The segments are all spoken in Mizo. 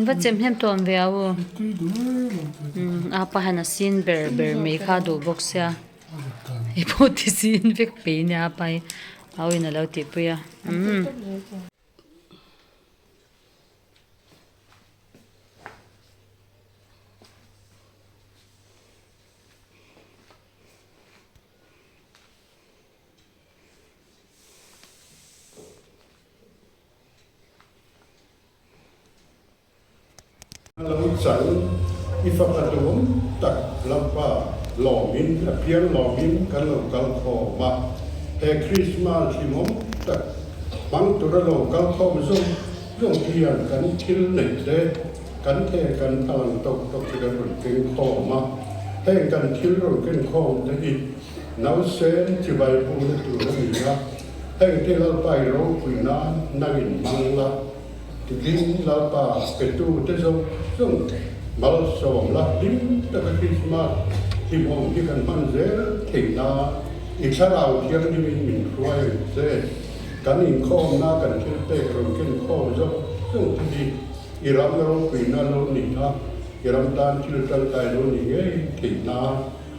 Va chem hnem tawm ve a u a pa han a sin ber ber mai kha duh bawk sia hei pawh ti sin vek peih ania a pa hi au in a lo tihpui a umm. Lo chal i fapa duhawm tak Lalpa lawmin a piang lawmin kan lo kal khawm a, he Krismas hlimawm tak hmang tura lo kal khawm zawng zawng hian kan thil neih te kan the kan thalang tawk tawk te kan rawn keng khawm a, heng kan thil rawn ken khawm te hi nausen chibai bukna tur a ni a, heng te Lalpa i ropui nan nangin hmang la. Tikin Lalpa petute zawng zawng malsawm la hlim taka Krismas hlimawm hi kan hman zel thei nan i thlarau thianghlimin min hruai ang che. Kan inkhawmna kan thil pek rawn ken khawm zawng zawng te hi i ram ropuina lo ni a, i ram tan thil tangkai lo ni ngei thei nan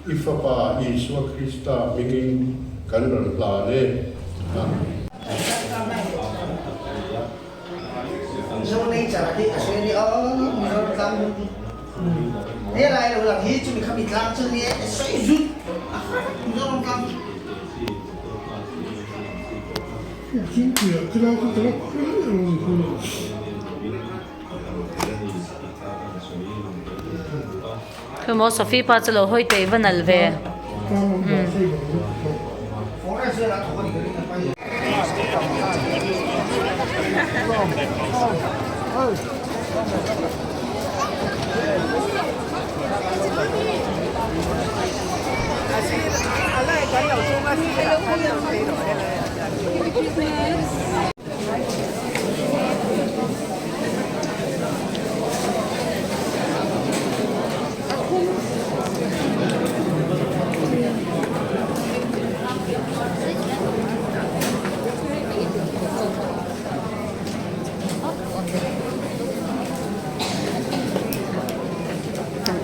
i Fapa Isua Krista hmingin kan rawn hlan e. Amen. Khawimaw Sophie pa chu lo hawi teh i va nalh ve.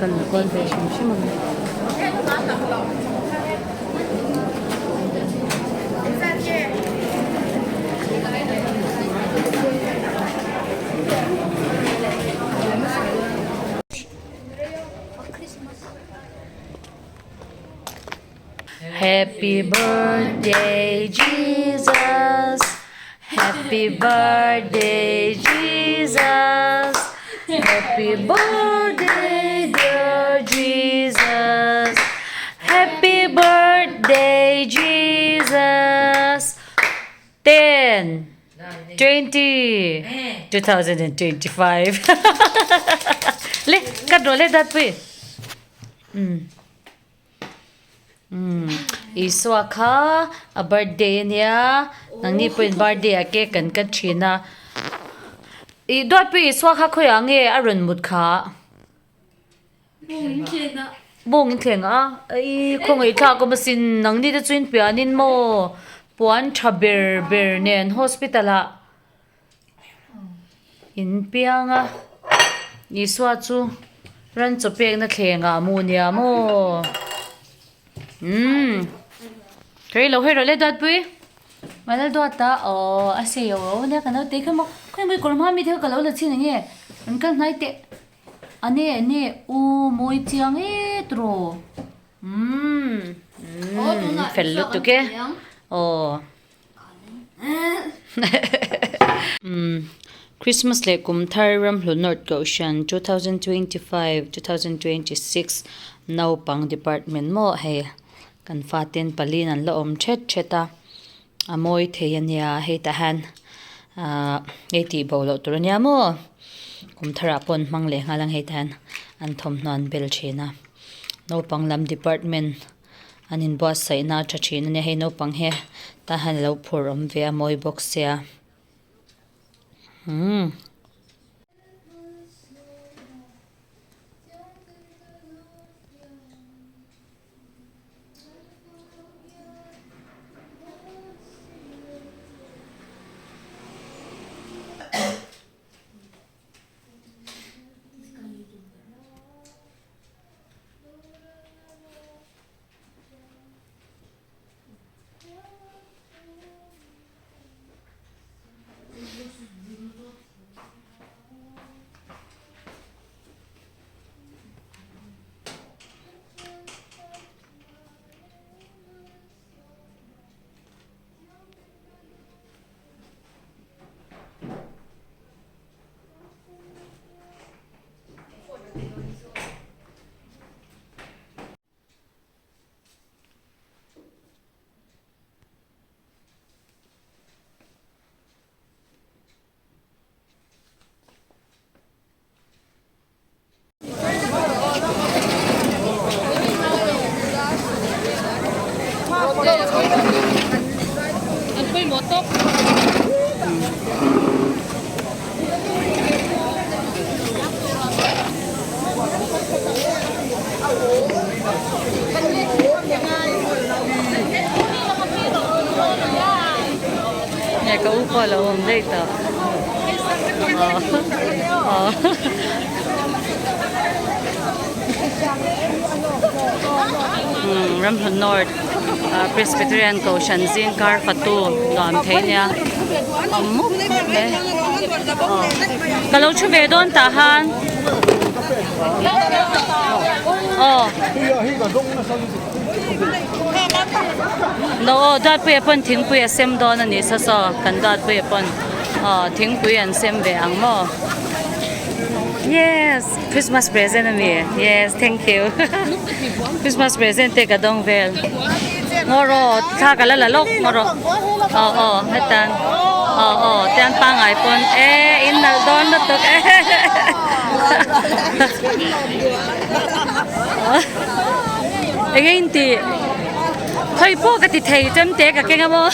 Kan la kual ve hrim hrim ang. Happy birthday Jesus Happy birthday Jesus Happy birthday dear Jesus Happy birthday Jesus 10 20 2025 Le cut rawh le dat pui umm umm Isua kha a birthday ania nangni pawhin birthday ah cake kan cut thin a ih duat pui Isua kha khawiah nge a rawn mut kha. Bawng in thleng a ei khawngaih thlak awm asin nangni te chu in pianin maw puan tha ber ber nen hospital ah in piang a Isua chu ran chaw pekna thleng ah a mu nia maw umm rei lo hei rawh le Duatpui. Malal duat a aw a sei lo ro ania ka naute kha maw khawi mawi kawr hma mi te kha ka lo la chhin enge an kal hnai teh. Ane ane u mawi chiang e tiraw umm umm fel lutuk e aw umm. Christmas leh kum thar Ramhlun North Kohhran 2025 2026 naupang department maw hei kan faten paliin an la awm thet thet a a mawi thei a nia hei tah hian ahh hei tih bo loh tur a nia maw kum tharah pawh an hmang leh nghal ang hei tah hian an thawmhnaw an bel thin a naupang lam department an inbuatsaihna a tha thin a nia hei naupang hi tah hian a lo phur awm ve a mawi bawk sia umm. Nge ka u pawh a lo awm daih tawh aw umm Ramhlun North Presbyterian Kohhran zingkar fatu nuam thei nia awm mup mup mai aw ka lo thu ve dawn tah khan aw no aw Duatpuia pawn thingpui a sem dawn a ni saw saw kan Duatpuia pawn aw thingpui an sem ve ang maw yes Christmas present a ni yes thank you Christmas present te ka dawng vel ngaw rawh thla ka la la lawk ngaw rawh aw aw hetan aw aw tian pangai pawn e in nalh dawn lutuk e eng in tih khawi pawh ka ti thei chem te ka keng a maw.